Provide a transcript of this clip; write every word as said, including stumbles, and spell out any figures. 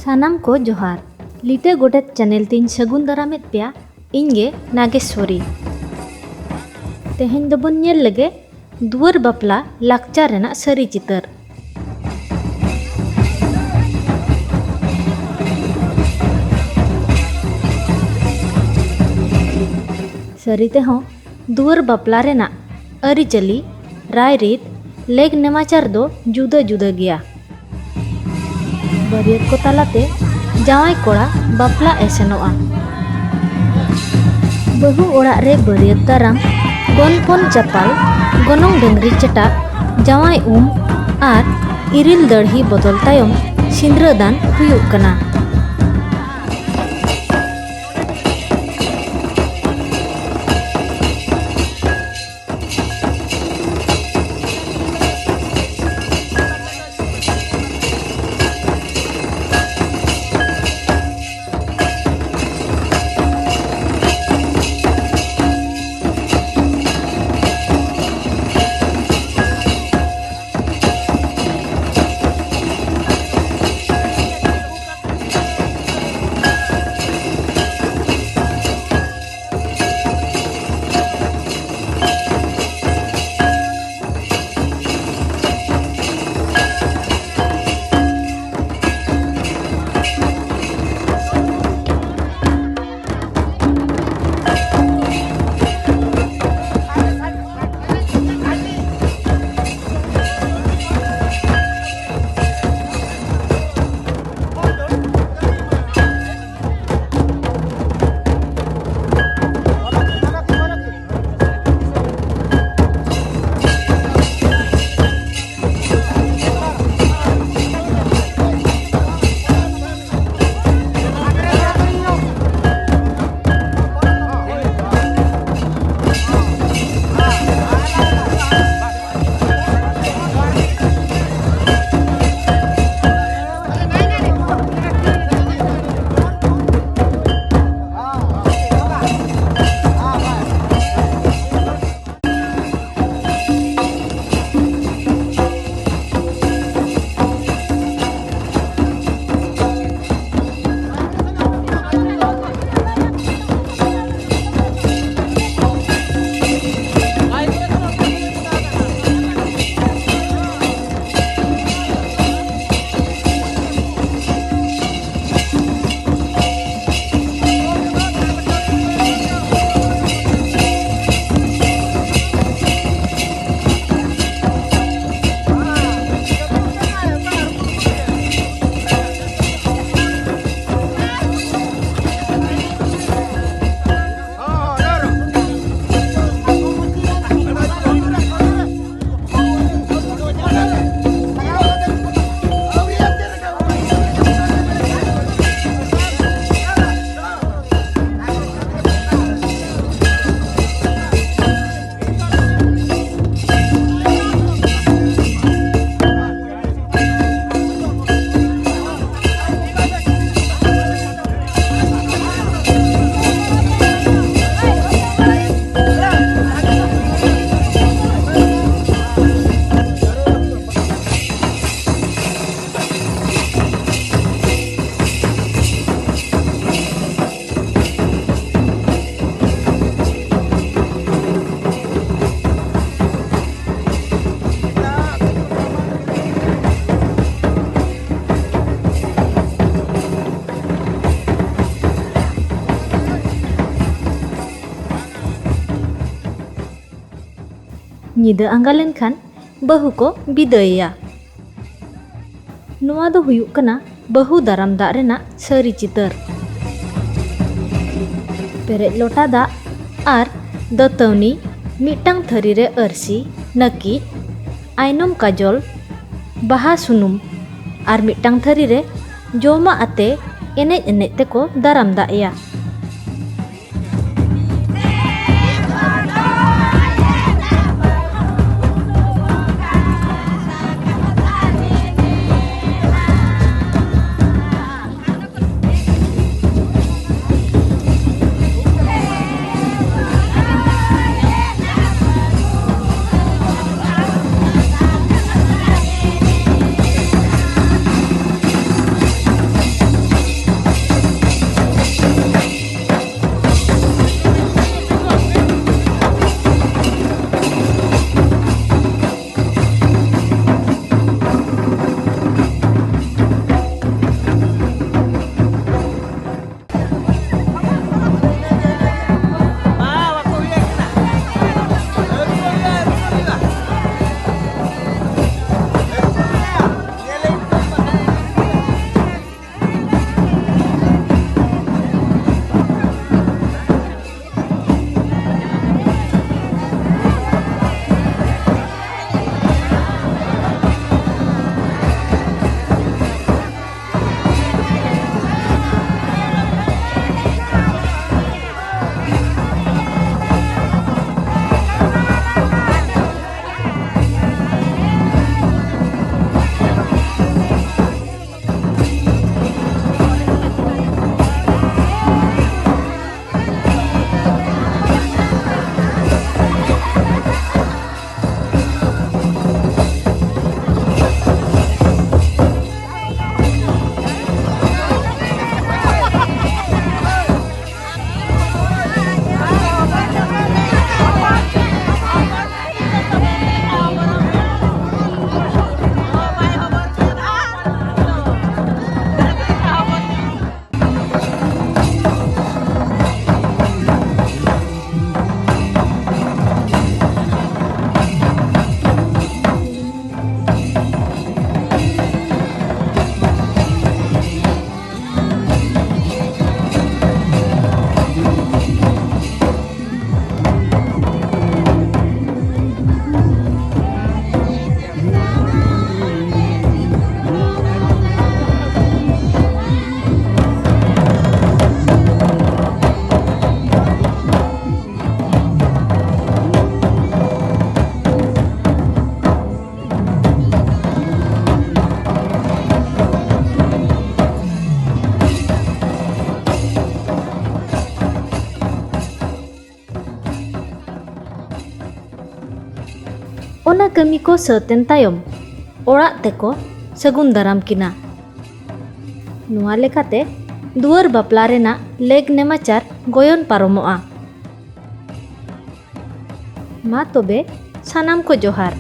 ᱥᱟᱱᱟᱢ ᱠᱚ ᱡᱚᱦᱟᱨ᱾ ᱞᱤᱴᱟᱹ ᱜᱚᱰᱮᱛ ᱪᱮᱱᱮᱞ ᱛᱤᱧ ᱥᱟᱹᱜᱩᱱ ᱫᱟᱨᱟᱢᱮᱫ ᱯᱮᱭᱟ᱾ ᱤᱧ ᱜᱮ ᱱᱟᱜᱮᱥᱣᱚᱨᱤ᱾ ᱛᱮᱦᱮᱧ ᱫᱚᱵᱚᱱ ᱧᱮᱞ ᱞᱮᱜᱮ ᱫᱩᱣᱟᱹᱨ ᱵᱟᱯᱞᱟ ᱞᱟᱠᱪᱟᱨ ᱨᱮᱱᱟᱜ ᱥᱟᱹᱨᱤ ᱪᱤᱛᱟᱹᱨ᱾ ᱥᱟᱹᱨᱤ ᱛᱮᱦᱚᱸ ᱫᱩᱣᱟᱹᱨ ᱵᱟᱯᱞᱟ ᱨᱮᱱᱟᱜ ᱟᱹᱨᱤᱪᱟᱹᱞᱤ, ᱨᱟᱭᱨᱤᱛ, ᱞᱮᱠ ᱱᱮᱢᱟᱪᱟᱨ ᱫᱚ ᱡᱩᱫᱟᱹ ᱡᱩᱫᱟᱹ ᱜᱮᱭᱟ᱾ ᱵᱟᱹᱨᱭᱟᱹᱛ ᱠᱚ ᱛᱟᱞᱟᱛᱮ ᱡᱟᱶᱟᱭ ᱠᱚᱲᱟ ᱵᱟᱯᱞᱟᱜ ᱮ ᱥᱮᱱᱚᱜᱼᱟ᱾ ᱵᱟᱹᱦᱩ ᱚᱲᱟᱜ ᱨᱮ ᱵᱟᱹᱨᱭᱟᱹᱛ ᱫᱟᱨᱟᱢ, ᱜᱚᱱᱯᱚᱱ ᱪᱟᱯᱟᱞ, ᱜᱚᱱᱚᱝ ᱰᱟᱹᱝᱨᱤ ᱪᱮᱴᱟᱜ, ᱡᱟᱶᱟᱭ ᱩᱢ ᱟᱨ ᱤᱨᱤᱞ ᱫᱟᱹᱲᱦᱤ ᱵᱚᱫᱚᱞ ᱛᱟᱭᱚᱢ ᱥᱤᱸᱫᱽᱨᱟᱹ ᱫᱟᱱ ᱦᱩᱭᱩᱜ ᱠᱟᱱᱟ᱾ ᱧᱤᱫᱟᱹ ᱟᱸᱜᱟ ᱞᱮᱱᱠᱷᱟᱱ ᱵᱟᱹᱦᱩ ᱠᱚ ᱵᱤᱫᱟᱹᱭᱮᱭᱟ᱾ ᱱᱚᱣᱟ ᱫᱚ ᱦᱩᱭᱩᱜ ᱠᱟᱱᱟ ᱵᱟᱹᱦᱩ ᱫᱟᱨᱟᱢ ᱫᱟᱜ ᱨᱮᱱᱟᱜ ᱥᱟᱹᱨᱤ ᱪᱤᱛᱟᱹᱨ᱾ ᱯᱮᱨᱮᱡ ᱞᱚᱴᱟ ᱫᱟᱜ ᱟᱨ ᱫᱟᱹᱛᱟᱹᱣᱱᱤ, ᱢᱤᱫᱴᱟᱝ ᱛᱷᱟᱹᱨᱤ ᱨᱮ ᱟᱹᱨᱥᱤ, ᱱᱟᱹᱠᱤᱡ, ᱟᱭᱱᱚᱢ ᱠᱟᱡᱚᱞ, ᱵᱟᱦᱟ ᱥᱩᱱᱩᱢ ᱟᱨ ᱢᱤᱫᱴᱟᱝ ᱛᱷᱟᱹᱨᱤ ᱨᱮ ᱡᱚᱢᱟᱜ ᱟᱛᱮ ᱮᱱᱮᱡ ᱮᱱᱮᱡ ᱛᱮᱠᱚ ᱫᱟᱨᱟᱢ ᱫᱟᱜ ᱮᱭᱟ᱾ ᱠᱟᱹᱢᱤ ᱠᱚ ᱥᱟᱹᱛ ᱮᱱ ᱛᱟᱭᱚᱢ ᱚᱲᱟᱜ ᱛᱮᱠᱚ ᱥᱟᱹᱜᱩᱱ ᱫᱟᱨᱟᱢ ᱠᱤᱱᱟ᱾ ᱱᱚᱣᱟ ᱞᱮᱠᱟᱛᱮ ᱫᱩᱣᱟᱹᱨ ᱵᱟᱯᱞᱟ ᱨᱮᱱᱟᱜ ᱞᱮᱠ ᱱᱮᱢᱟᱪᱟᱨ ᱜᱚᱭᱚᱱ ᱯᱟᱨᱚᱢᱚᱜᱼᱟ᱾ ᱢᱟ ᱛᱚᱵᱮ ᱥᱟᱱᱟᱢ ᱠᱚ ᱡᱚᱦᱟᱨ᱾